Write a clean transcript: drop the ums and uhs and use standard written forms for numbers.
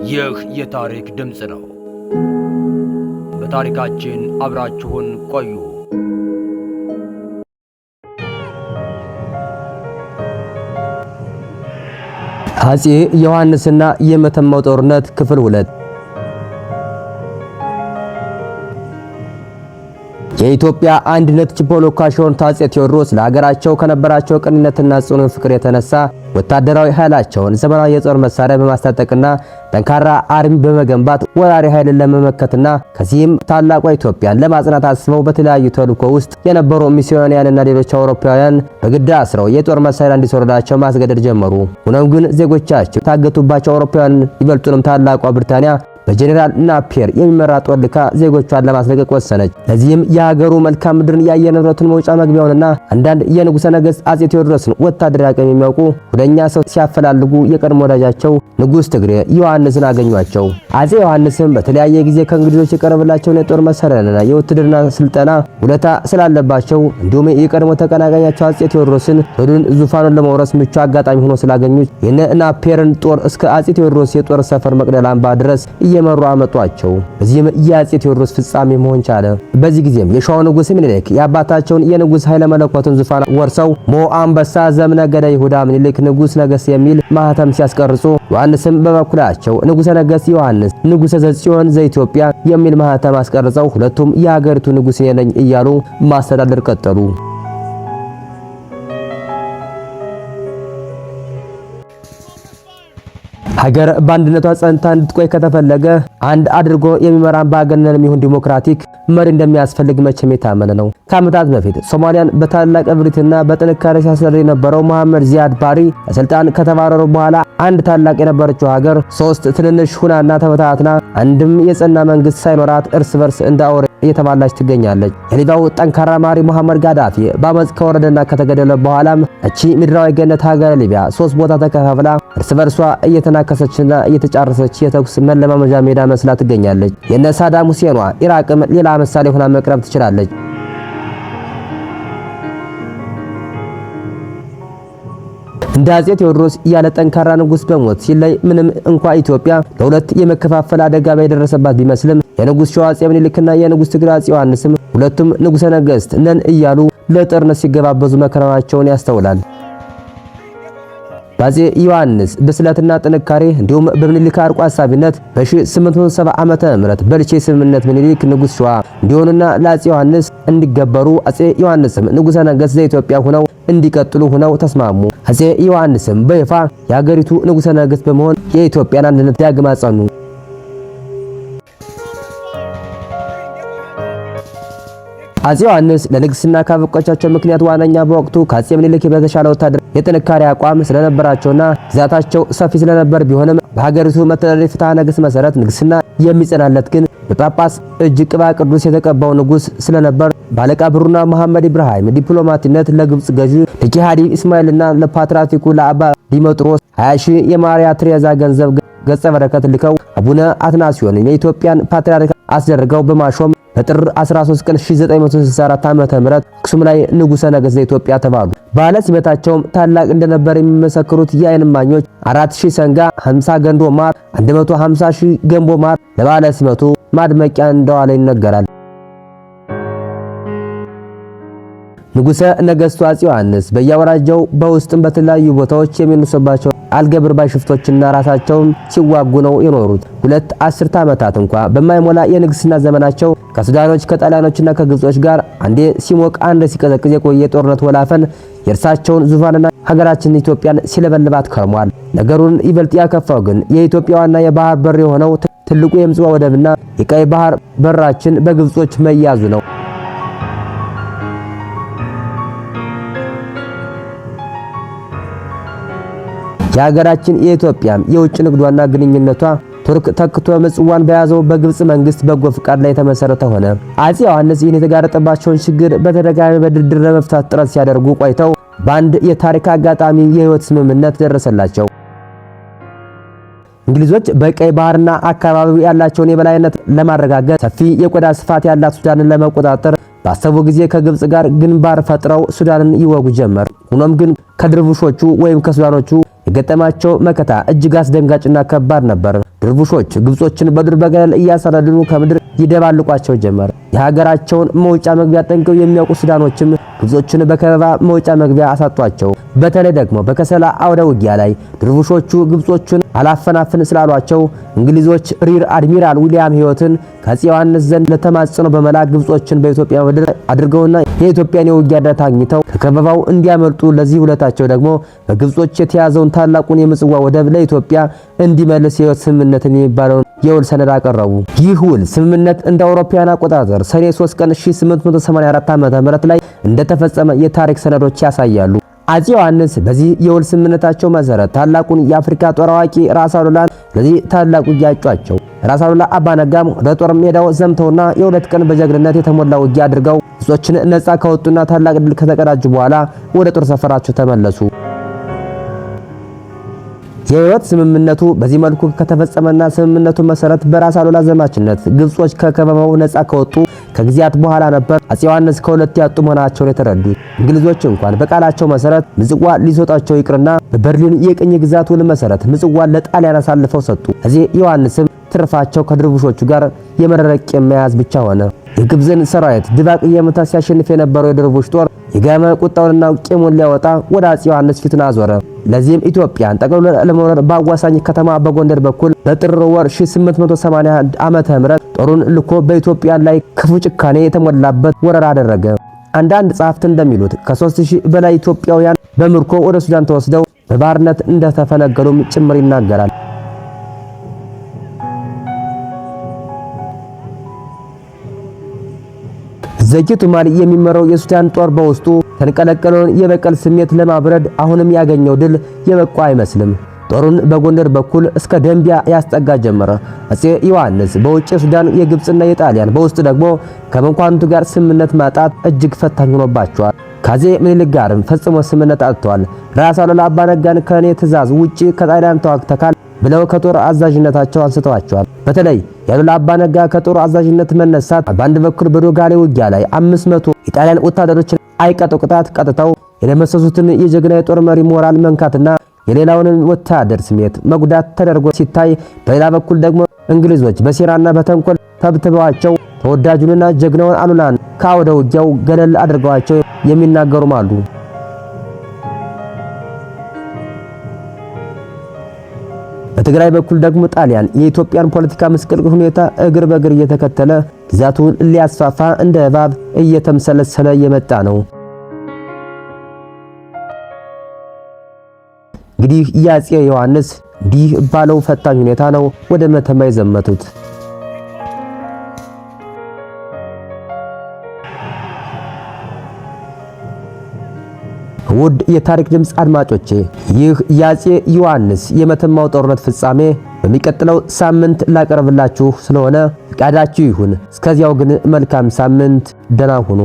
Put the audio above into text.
ይህ የታሪክ ድምፅ ነው። በታሪካችን አብራችሁን ቆዩ። አፄ ዮሐንስና የመተማው ጦርነት ክፍል 2። የኢትዮጵያ አንድነት ችቦ ለኳሽ የሆኑት አፄ ቴዎድሮስ ለሀገራቸው ከነበራቸው ቅንነትና ጽኑ ፍቅር የተነሳ ወታደራዊ ኃይላቸውን ዘመናዊ የጦር መሳሪያ በማስታጠቅና ጠንካራ army በመገንባት ወራሪ ኃይልን ለመመከትና ከዚህም ታላቋ ኢትዮጵያን ለማጽናት አስበው በተለያዩ ተልዕኮ ውስጥ የነበሩ ሚስዮናውያንና ሌሎች አውሮፓውያን በግድ አስረው የጦር መሳሪያ እንዲሰሩላቸው ማስገደድ ጀመሩ። ሆኖም ግን ዜጎቻቸው የታገቱባቸው አውሮፓውያን ይበልጡንም ታላቋ ብሪታንያ በጄኔራል ናፒየር የሚመራ ጦር ልካ ዜጎቿን ለማስለቀቅ ወሰነች። ለዚህም የሀገሩ መልካም ምድርን፣ የአየር ንብረቱን፣ መውጫ መግቢያውንና አንዳንድ የንጉሠ ነገሥት አፄ ቴዎድሮስን ወታደራዊ አቅም የሚያውቁ ሁነኛ ሰው ሲያፈላልጉ የቀድሞ ወዳጃቸው ንጉሥ ትግሬ ዮሐንስን አገኟቸው። አፄ ዮሐንስም በተለያየ ጊዜ ከእንግሊዞች የቀረበላቸውን የጦር መሳሪያና የውትድርና ስልጠና ውለታ ስላለባቸው እንዲሁም የቀድሞ ተቀናቃኛቸው አፄ ቴዎድሮስን ዘውዱን ዙፋኑን ለመውረስ ምቹ አጋጣሚ ሆኖ ስላገኙት የነ ናፒየርን ጦር እስከ አፄ ቴዎድሮስ የጦር ሰፈር መቅደላ አምባ ድረስ እየመሩ አመጧቸው። በዚህም የአፄ ቴዎድሮስ ፍጻሜ መሆን ቻለ። በዚህ ጊዜም የሸዋው ንጉሥ ምኒልክ የአባታቸውን የንጉሥ ኃይለ መለኮትን ዙፋን ወርሰው ሞ አንበሳ ዘእምነገደ ይሁዳ ምኒልክ ንጉሥ ነገሥት የሚል ማህተም ሲያስቀርጹ፣ ዮሐንስም በበኩላቸው ንጉሠ ነገሥት ዮሐንስ ንጉሠ ዘጽዮን ዘኢትዮጵያ የሚል ማህተም አስቀርጸው ሁለቱም የሀገሪቱ ንጉሥ እኔ ነኝ እያሉ ማስተዳደር ቀጠሉ። ሀገር በአንድነቷ ጸንታ እንድትቆይ ከተፈለገ አንድ አድርጎ የሚመራ አምባገነንም ይሁን ዲሞክራቲክ መሪ እንደሚያስፈልግ መቼም የታመነ ነው። ከዓመታት በፊት ሶማሊያን በታላቅ እብሪትና በጥንካሬ ሲያስተዳድር የነበረው መሐመድ ዚያድ ባሪ ከስልጣን ከተባረሩ በኋላ አንድ ታላቅ የነበረችው ሀገር ሶስት ትንንሽ ሁናና ተበታትና አንድም የጸና መንግስት ሳይኖራት እርስ በርስ እንደ አውሬ እየተባላች ትገኛለች። የሊቢያው ጠንካራ መሪ ሙሐመድ ጋዳፊ በአመፅ ከወረደና ከተገደለ በኋላም እቺ ምድራዊ ገነት ሀገር ሊቢያ ሶስት ቦታ ተከፋፍላ እርስ በርሷ እየተናከሰችና እየተጫረሰች የተኩስ መለማመጃ ሜዳ መስላ ትገኛለች። የነ ሳዳም ሁሴኗ ኢራቅም ሌላ ምሳሌ ሆና መቅረብ ትችላለች። እንደ አፄ ቴዎድሮስ ያለ ጠንካራ ንጉስ በሞት ሲለይ ምንም እንኳ ኢትዮጵያ ለሁለት የመከፋፈል አደጋ የደረሰባት ቢመስልም የንጉስ ሸዋ አፄ ምኒልክና የንጉስ ትግራይ አፄ ዮሐንስም ሁለቱም ንጉሰ ነገስት ነን እያሉ ለጦርነት ሲገባበዙ መከራቸውን ያስተውላል። በአፄ ዮሐንስ ብስለትና ጥንካሬ እንዲሁም በምኒልክ አርቆ አሳቢነት በ1870 ዓመተ ምህረት በልቼ ስምምነት ምኒልክ ንጉስ ሸዋ እንዲሆኑና ለአፄ ዮሐንስ እንዲገበሩ፣ አፄ ዮሐንስም ንጉሰ ነገስት ዘኢትዮጵያ ሆነው እንዲቀጥሉ ሆነው ተስማሙ። አፄ ዮሐንስም በይፋ የሀገሪቱ ንጉሰ ነገስት በመሆን የኢትዮጵያን አንድነት ዳግም አጸኑ። አፄ ዮሐንስ ለንግስና ካበቋቸው ምክንያት ዋነኛ በወቅቱ ከአፄ ምኒልክ በተሻለ ወታደር የጥንካሬ አቋም ስለነበራቸውና ግዛታቸው ሰፊ ስለነበር ቢሆንም በሀገሪቱ መተዳደሪያ ፍትሐ ነገሥት መሰረት ንግስና የሚጸናለት ግን በጳጳስ እጅ ቅባ ቅዱስ የተቀባው ንጉስ ስለነበር ባለቃ ብሩና መሐመድ ኢብራሂም ዲፕሎማትነት ለግብጽ ገዢ ለጂሃዲ እስማኤልና ለፓትርያርኩ ለአባ ዲሜጥሮስ 20 ሺህ የማርያ ትሬዛ ገንዘብ ገጸ በረከት ልከው አቡነ አትናሲዮን የኢትዮጵያን ፓትርያርክ አስደርገው በማሾም በጥር 13 ቀን 1964 ዓ.ም አክሱም ላይ ንጉሠ ነገሥት ዘኢትዮጵያ ተባሉ። በዓለ ሲመታቸውም ታላቅ እንደነበር የሚመሰክሩት የዓይን እማኞች 4000 ሰንጋ፣ 50 ገንዶ ማር፣ 150 ሺህ ገንቦ ማር ለበዓለ ሲመቱ ማድመቂያ እንደዋለ ይነገራል። ንጉሠ ነገሥቱ አፄ ዮሐንስ በየአውራጃው በውስጥም በተለያዩ ቦታዎች የሚነሱባቸው አልገብር ባይ ሽፍቶችና ራሳቸውም ሲዋጉ ነው የኖሩት። ሁለት አስርተ ዓመታት እንኳ በማይሞላ የንግስና ዘመናቸው ከሱዳኖች ከጣሊያኖችና ከግብጾች ጋር አንዴ ሲሞቅ አንዴ ሲቀዘቅዝ የቆየ ጦርነት ወላፈን የእርሳቸውን ዙፋንና ሀገራችን ኢትዮጵያን ሲለበልባት ከርሟል። ነገሩን ይበልጥ ያከፋው ግን የኢትዮጵያ ዋና የባህር በር የሆነው ትልቁ የምጽዋ ወደብና የቀይ ባህር በራችን በግብጾች መያዙ ነው። የሀገራችን የኢትዮጵያ የውጭ ንግዷና ግንኙነቷ ቱርክ ተክቶ ምጽዋን በያዘው በግብጽ መንግስት በጎ ፍቃድ ላይ የተመሰረተ ሆነ። አፄ ዮሐንስ ይህን የተጋረጠባቸውን ችግር በተደጋጋሚ በድርድር ለመፍታት ጥረት ሲያደርጉ ቆይተው በአንድ የታሪክ አጋጣሚ የህይወት ስምምነት ደረሰላቸው። እንግሊዞች በቀይ ባህርና አካባቢው ያላቸውን የበላይነት ለማረጋገጥ ሰፊ የቆዳ ስፋት ያላት ሱዳንን ለመቆጣጠር ባሰቡ ጊዜ ከግብጽ ጋር ግንባር ፈጥረው ሱዳንን ይወጉ ጀመር። ሆኖም ግን ከድርቡሾቹ ወይም ከሱዳኖቹ የገጠማቸው መከታ እጅግ አስደንጋጭና ከባድ ነበር። ድርቡሾች ግብጾችን በዱር በገደል እያሳደዱ ከምድር ይደባልቋቸው ጀመር። የሀገራቸውን መውጫ መግቢያ ጠንቅቀው የሚያውቁ ሱዳኖችም ግብጾችን በከበባ መውጫ መግቢያ አሳጧቸው። በተለይ ደግሞ በከሰላ አውደ ውጊያ ላይ ድርቡሾቹ ግብጾቹን አላፈናፍን ስላሏቸው እንግሊዞች Rear Admiral ዊሊያም ሂዊትን ከአፄ ዮሐንስ ዘንድ ለተማጽኖ በመላክ ግብጾችን በኢትዮጵያ ምድር አድርገውና የኢትዮጵያን የውጊያ እርዳታ አግኝተው ከከበባው እንዲያመልጡ፣ ለዚህ ውለታቸው ደግሞ በግብጾች የተያዘውን ታላቁን የምጽዋ ወደብ ለኢትዮጵያ እንዲመልስ የህይወት ስምምነትን የሚባለውን የውል ሰነድ አቀረቡ። ይህ ውል ስምምነት እንደ አውሮፓውያን አቆጣጠር ሰኔ 3 ቀን 1884 ዓ.ም ላይ እንደተፈጸመ የታሪክ ሰነዶች ያሳያሉ። አፄ ዮሐንስ በዚህ የውል ስምምነታቸው መሰረት ታላቁን የአፍሪካ ጦር አዋቂ ራስ አሉላን ለዚህ ታላቅ ውጊያ አጯቸው። ራስ አሉላ አባነጋም ወደ ጦር ሜዳው ዘምተውና የሁለት ቀን በጀግንነት የተሞላ ውጊያ አድርገው ግብጾችን ነፃ ካወጡና ታላቅ ድል ከተቀዳጁ በኋላ ወደ ጦር ሰፈራቸው ተመለሱ። የህይወት ስምምነቱ በዚህ መልኩ ከተፈጸመና ስምምነቱ መሰረት በራስ አሉላ ዘማችነት ግብጾች ከከበባው ነፃ ከወጡ ከጊዜያት በኋላ ነበር አፄ ዮሐንስ ከሁለት ያጡ መሆናቸውን የተረዱት። እንግሊዞች እንኳን በቃላቸው መሰረት ምጽዋ ሊሰጧቸው ይቅርና በበርሊን የቅኝ ግዛት ውል መሰረት ምጽዋን ለጣሊያን አሳልፈው ሰጡ። እዚህ ዮሐንስም ትርፋቸው ከድርቡሾቹ ጋር የመረረ ቂም መያዝ ብቻ ሆነ። የግብፅን ሰራዊት ድባቅ እየመታ ሲያሸንፍ የነበረው የድርቡሽ ጦር የጋመ ቁጣውንና ቂሙን ሊያወጣ ወደ አፄ ዮሐንስ ፊቱን አዞረ። ለዚህም ኢትዮጵያን ጠቅልሎ ለመውረር በአዋሳኝ ከተማ በጎንደር በኩል በጥር ወር 1881 ዓመተ ምህረት ጦሩን ልኮ በኢትዮጵያ ላይ ክፉ ጭካኔ የተሞላበት ወረራ አደረገ። አንዳንድ ጸሐፍት እንደሚሉት ከ3000 በላይ ኢትዮጵያውያን በምርኮ ወደ ሱዳን ተወስደው በባርነት እንደተፈነገሉም ጭምር ይናገራል። ዘኪ ቱማሊ የሚመራው የሱዳን ጦር በውስጡ ተንቀለቀለውን የበቀል ስሜት ለማብረድ አሁንም ያገኘው ድል የበቃ አይመስልም። ጦሩን በጎንደር በኩል እስከ ደንቢያ ያስጠጋ ጀመረ። አፄ ዮሐንስ በውጭ የሱዳን የግብጽና የጣሊያን በውስጥ ደግሞ ከመኳንንቱ ጋር ስምምነት ማጣት እጅግ ፈታኝ ሆኖባቸዋል። ከአፄ ምኒልክ ጋርም ፈጽሞ ስምምነት አጥተዋል። ራስ አሉላ አባነጋን ከኔ ትእዛዝ ውጪ ከጣሊያን ተዋግተካል ብለው ከጦር አዛዥነታቸው አንስተዋቸዋል። በተለይ የአሉላ አባነጋ ከጦር አዛዥነት መነሳት በአንድ በኩል በዶጋሌ ውጊያ ላይ 500 የጣሊያን ወታደሮችን አይቀጡ ቅጣት ቀጥተው የደመሰሱትን የጀግና የጦር መሪ ሞራል መንካትና የሌላውን ወታደር ስሜት መጉዳት ተደርጎ ሲታይ፣ በሌላ በኩል ደግሞ እንግሊዞች በሴራና በተንኮል ተብትበዋቸው ተወዳጁንና ጀግናውን አሉላን ከአውደ ውጊያው ገለል አድርገዋቸው የሚናገሩም አሉ። በትግራይ በኩል ደግሞ ጣሊያን የኢትዮጵያን ፖለቲካ ምስቅልቅል ሁኔታ እግር በእግር እየተከተለ ግዛቱን ሊያስፋፋ እንደ እባብ እየተምሰለሰለ የመጣ ነው። እንግዲህ የአፄ ዮሐንስ እንዲህ ባለው ፈታኝ ሁኔታ ነው ወደ መተማ የዘመቱት። ውድ የታሪክ ድምፅ አድማጮቼ፣ ይህ የአፄ ዮሐንስ የመተማው ጦርነት ፍጻሜ በሚቀጥለው ሳምንት ላቀርብላችሁ ስለሆነ ፍቃዳችሁ ይሁን። እስከዚያው ግን መልካም ሳምንት፣ ደህና ሁኑ።